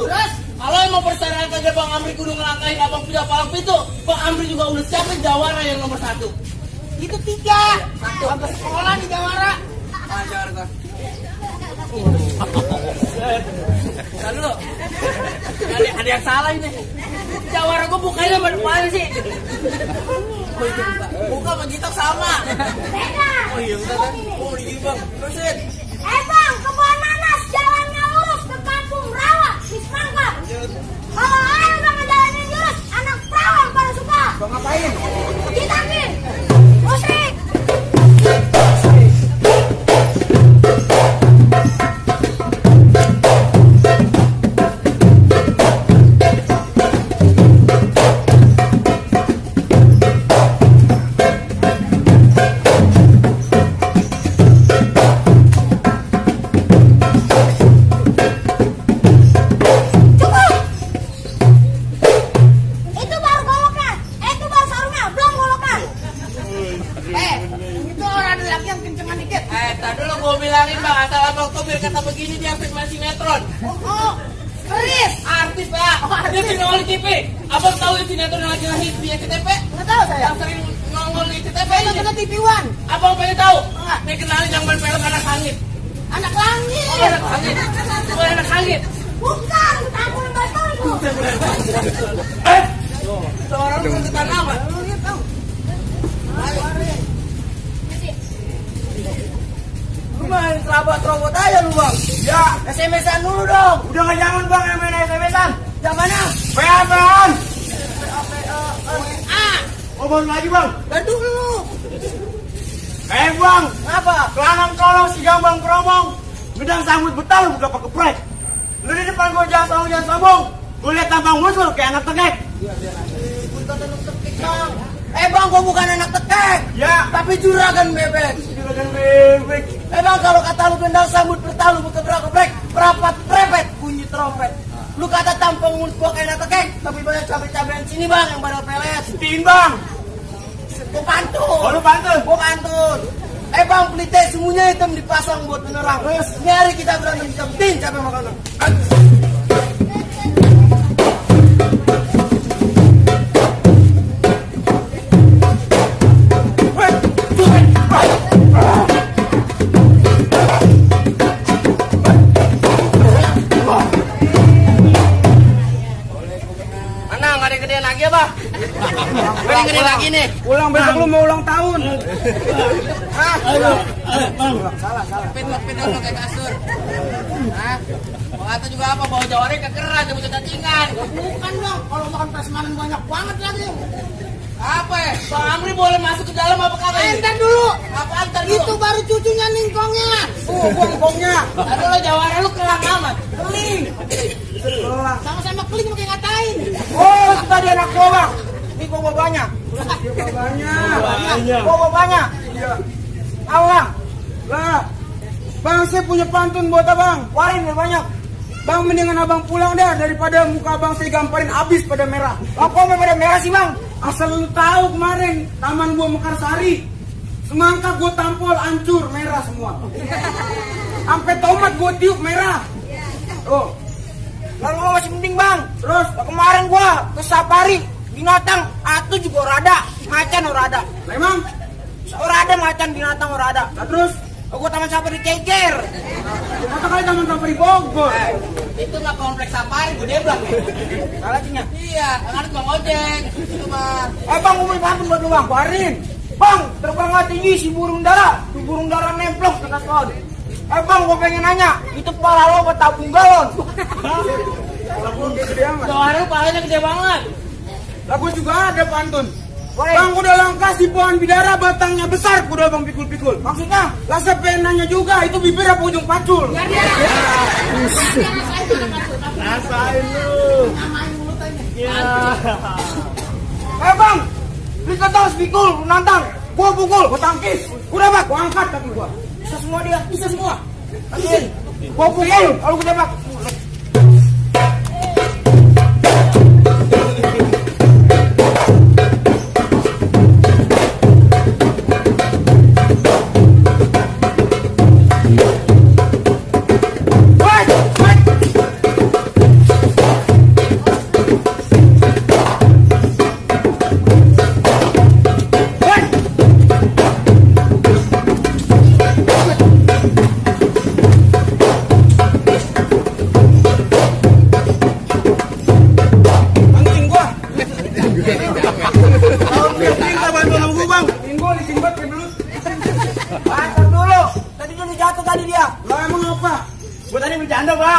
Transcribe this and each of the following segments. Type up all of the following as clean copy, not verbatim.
Tuh. Terus? Kalau emang persyaratan aja Bang Amri kudu ngelangkahin abang pindah palang pintu, Bang Amri juga udah siapin jawara yang nomor 1. Itu 3. Abang sekolah di jawara. Jawara kan. Bukan dulu. Ada yang salah ini. Jawara gua bukanya mana sih? Oh itu buka sama kita sama. Beda. Oh iya udah kan. Oh ini Bang. Terusin. Bang, kebun nanas jalannya lurus ke kampung rawa di Semangka. Kalau ada bang ngejalanin jurus, anak perawan pada suka. Bang ngapain? Ditakin. Musik. Dia sinetron TV. Abang tahu yang sinetron yang lagi hit di SCTV? Nggak tahu saya. Yang sering nongol di SCTV. Itu TV One. Abang pengen tahu? Nih kenalin yang main film Anak Langit. Anak langit. Oh, Anak Langit. Bukan Anak Langit. Bukan, aku yang betul itu. Seorang bukan kita nama. Lu main serabot-serabot aja lu Bang. Ya, SMS-an dulu dong. Udah nggak jangan Bang yang main SMS-an. Yang mana? PA-an. Oh baru lagi Bang. Bantu dulu. Bang. Apa? Kelanang kolong si gambang promong. Gedang sambut betal udah pakai prek. Lu di depan gua jangan sombong. Gua liat tampang musuh kayak anak tekek. Bang, gua bukan anak tekek. Ya. Tapi juragan bebek. Juragan bebek. Bang, kalau kata lu gendang sambut bertalu geprek, perapat prepet bunyi trompet. Lu kata tampang mulut gua kayak anak tekek, tapi banyak cabai-cabean sini Bang yang pada pelet. Setiin Bang. Gua pantun. Oh lu pantun. Gua pantun. Bang, pelite semuanya hitam dipasang buat penerang. Terus? Ini hari kita berantem jemptin capek makanan. Mana nggak ada yang gedean lagi apa? Nggak ada yang gedean lagi nih. Ulang besok lu mau ulang tahun. Hah? Bang. Salah. Pit dulu kayak kasur. Hah? Mau kata juga apa? Bawa jawarnya kekeran, dia butuh cacingan. Bukan Bang, kalau makan prasmanan banyak banget lagi. Apa ya? Bang Amri boleh masuk ke dalam apa kagak? Entar dulu. Apa antar dulu? Itu baru cucunya ningkongnya. Bongkongnya. Aduh lo jawara lu kelang amat. Keling. Sama-sama keling pakai ngatain. Oh, tadi anak gua Bang. Ini gua banyak. Bawa banyak. Iya. Tahu Bang? Lah. Bang, saya punya pantun buat abang. Warin biar banyak. Bang, mendingan abang pulang dah daripada muka abang saya gamparin habis pada merah. Kok pada merah sih Bang? Asal lu tahu kemarin taman gua Mekarsari, semangka gua tampol hancur merah semua. Sampai tomat gua tiup merah. Oh, Lalu lo masih mending Bang. terus Kemarin gua ke safari binatang atu juga orada, macan orada. memang. Orada macan binatang orada. Nah, terus Gua taman safari Ceger. kata kali taman safari Bogor. Itu mah kompleks safari gua deblak ya. Salah cinya. Iya, kan ada Bang Ojek. Itu mah. Bang, gua mau pantun buat lu bang. Barin. Bang, terbanglah tinggi si burung dara. Si burung dara nemplok ke kaskon. Bang, gua pengen nanya, itu kepala lo apa tabung galon? Tabung gede amat. Jawara palanya gede banget. Lah gua juga ada pantun. Bang, udah langka si pohon bidara batangnya besar, udah bang pikul-pikul. Maksudnya, lah saya pengen nanya juga, itu bibir apa ujung pacul? Rasain lu. Bang, beli ketos pikul, lu nantang. Gua pukul, gua tangkis. Udah bang, gua angkat kaki gua. Bisa semua dia, bisa semua. Habisin. Gua pukul, kalau gua tembak.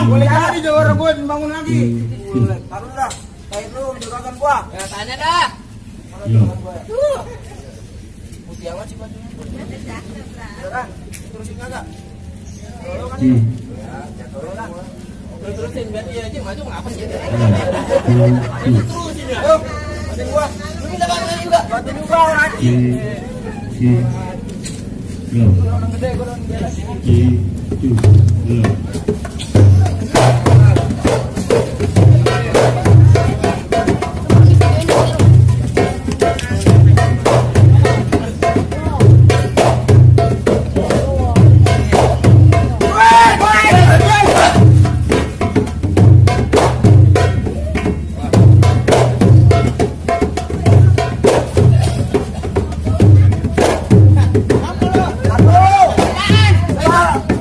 bang, boleh jadi jawara gue bangun lagi. Taruh dah, kayak lu menjuragan gua. Ya tanya dah. Mana juragan gua ya? Putih amat sih bajunya. Udah, terusin kagak? Tolong kan? Ya, tolong lah. Terusin biar dia aja maju ngapa sih? Two. Terusin ya. Ayo, bantuin gua. Lu minta bantuan juga. Bantuin juga orang. Three. Go. Orang gede, gua orang beres. 3, 2, go.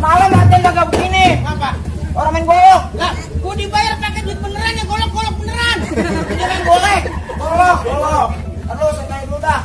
Malam latihan kagak begini. Apa? Orang main golok. Lah, gua dibayar pakai duit beneran ya, golok-golok beneran. Dia main golek. Golok. Terus saya dulu dah.